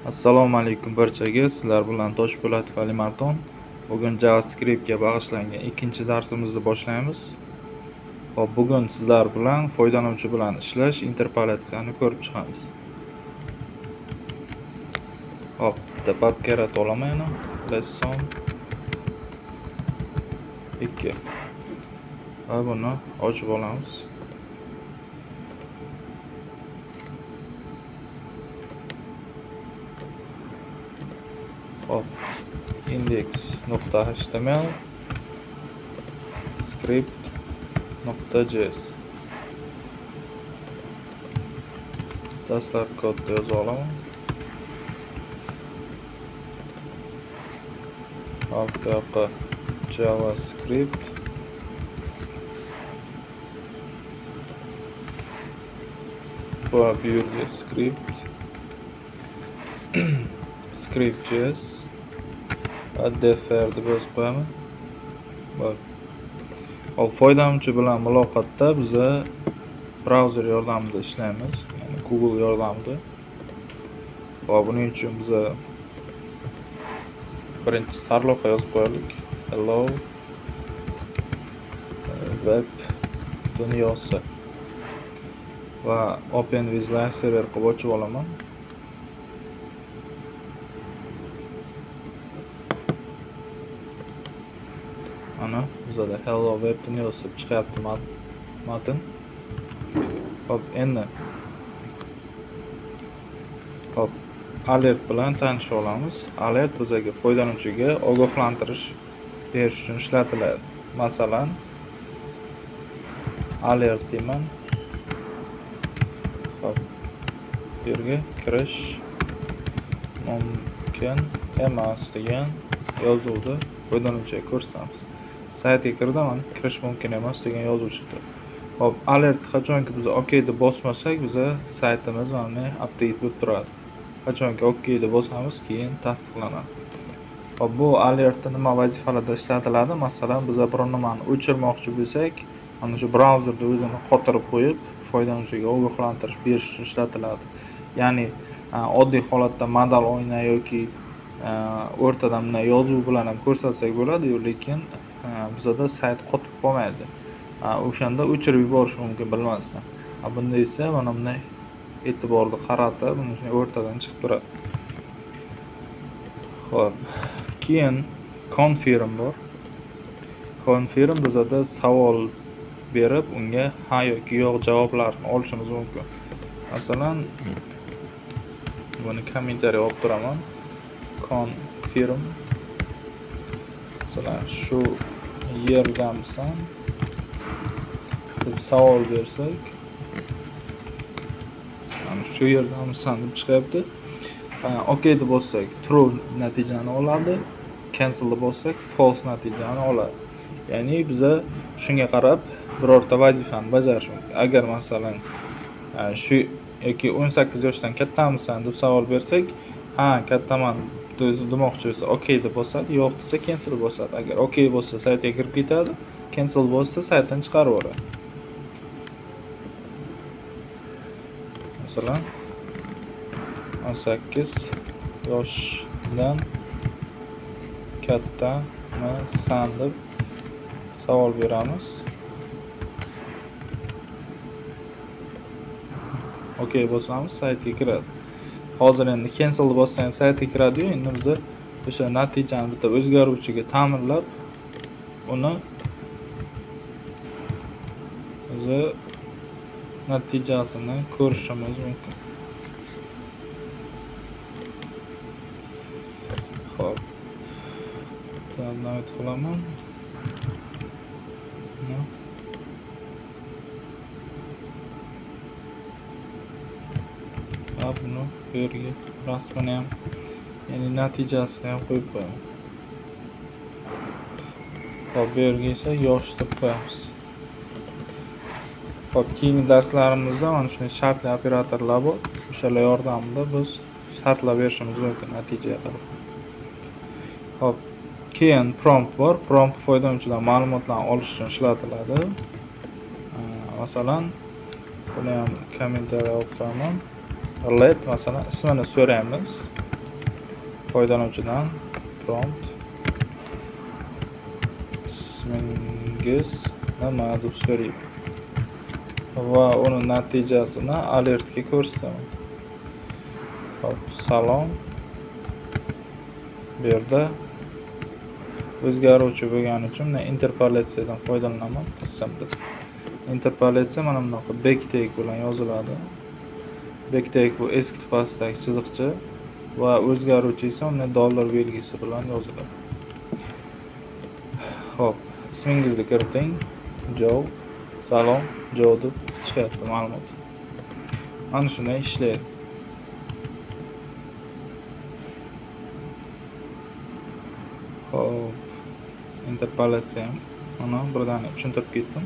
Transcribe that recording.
Assalomu alaykum barchaga. Sizlar bilan Toshpo'latov Alimardon. Bugun JavaScriptga bag'ishlangan ikkinchi darsimizni boshlaymiz. Xo'p, bugun sizlar bilan foydalanuvchi bilan ishlash interpolyatsiyani ko'rib chiqamiz. Xo'p, bitta papka yaratib olaman yana. Lesson 2. Va buni ochib olamiz. Xo'p, index.html, script.js. Dastlab kodni yoza olaman. Hop, bu yoqqa JavaScript, va bu yerga script.js va defer deb yozib qo'yaman. Bor. Hop, foydalanuvchi bilan muloqotda biza brauzer yordamida ishlaymiz, ya'ni Google yordamida. Va buning uchun biza birinchi sarlavha yozib qo'yaylik. Hello web dunyosi. Va Open with Live Server qilib ochib olaman. Mana bizada Hello web dunyosi deb chiqyapti matn. Hop, endi hop, alert bilan tanishib olamiz. Alert bizaga foydalanuvchiga ogohlantirish berish uchun ishlatiladi. Masalan, alert deyman. Hop, bu yerga kirish mumkin emas degan yozuvni foydalanuvchiga ko'rsatamiz. Saytga kirdim, mana kirish mumkin emas degan yozuv chiqdi. Hop, alert qachonki biz OK deb bosmasak, biza saytimiz mana update bo'lib turadi. Qachonki OK deb bosamiz, keyin tasdiqlanadi. Hop, bu alertni nima vazifalarda ishlatiladi? Masalan, biz biror nimani o'chirmoqchi bo'lsak, mana shu brauzerda o'zini qotirib qo'yib, foydalanuvchiga ogohlantirish berish uchun ishlatiladi. Ya'ni, oddiy holatda modal oyna yoki o'rtadan bunday yozuv bilan ham ko'rsatsak bo'ladi, lekin bizada sayt qotib qolmaydi. O'shanda o'chirib yuborish mumkin bilmasdan. Bunda esa mana bunday e'tiborni qaratib, buni shunday o'rtadan chiqib turadi. Xo'p, keyin confirm bor. Confirm bizada savol berib, unga ha yoki yo'q javoblarni olishimiz mumkin. Masalan, buni kommentariy olib turaman. Confirm. Masalan, shu yerdamisan deb savol bersak, mana shu yerdamisan deb chiqyapti. OK deb bossak, true natijani oladi. Cancel deb bossak, false natijani oladi. Ya'ni biza shunga qarab birorta vazifani bajarish mumkin. Agar masalan, shu yoki 18 yoshdan kattamisan deb savol bersak, ha, kattaman demoqchi bo'lsa, OK deb bosadi, yo'q desa cancel bosadi. Agar OK bo'lsa, saytga kirib ketadi, cancel bo'lsa, saytdan chiqarib yuboradi. Masalan, 18 yoshdan kattamisan deb savol beramiz. OK bosamiz, saytga kiradi. Hozir endi cancel deb bossam ham saytga kiradi-yu, endi biz o'sha natijani bitta o'zgaruvchiga ta'minlab, uni o'zi natijasini ko'rishimiz mumkin. Xo'p. Ta'minot qilaman. Va buni bu yerga rasmini ham, ya'ni natijasini ham qo'yib qo'yaman. Xo'p, bu yerga esa yosh deb qo'yamiz. Xo'p, keyingi darslarimizda mana shunday shartli operatorlar bor. O'shalar yordamida biz shartlar berishimiz mumkin natijaga qarab. Xo'p, keyin prompt bor. Prompt foydalanuvchidan ma'lumotlarni olish uchun ishlatiladi. Masalan, buni ham kommentariy olib qo'yaman. Let masalan ismini so'raymiz. Foydalanuvchidan prompt "Ismingiz nima?" deb so'rayman va uni natijasini alertga ko'rsataman. Xo'p, salom. Bu yerda o'zgaruvchi bo'lgani uchun men interpolyatsiyadan foydalanaman, ism deb. Interpolyatsiya mana bunaqa backtick bilan yoziladi. Backtick bu eski pastdagi chiziqcha va o'zgaruvchi esa unday dollar belgisi bilan yoziladi. Xo'p, ismingizni kiriting. Joe, salom, Joe deb chiqyapti ma'lumot. Mana shunday ishlaydi. Xo'p, interpolyatsiya ham mana birdaniga tushuntirib ketdim.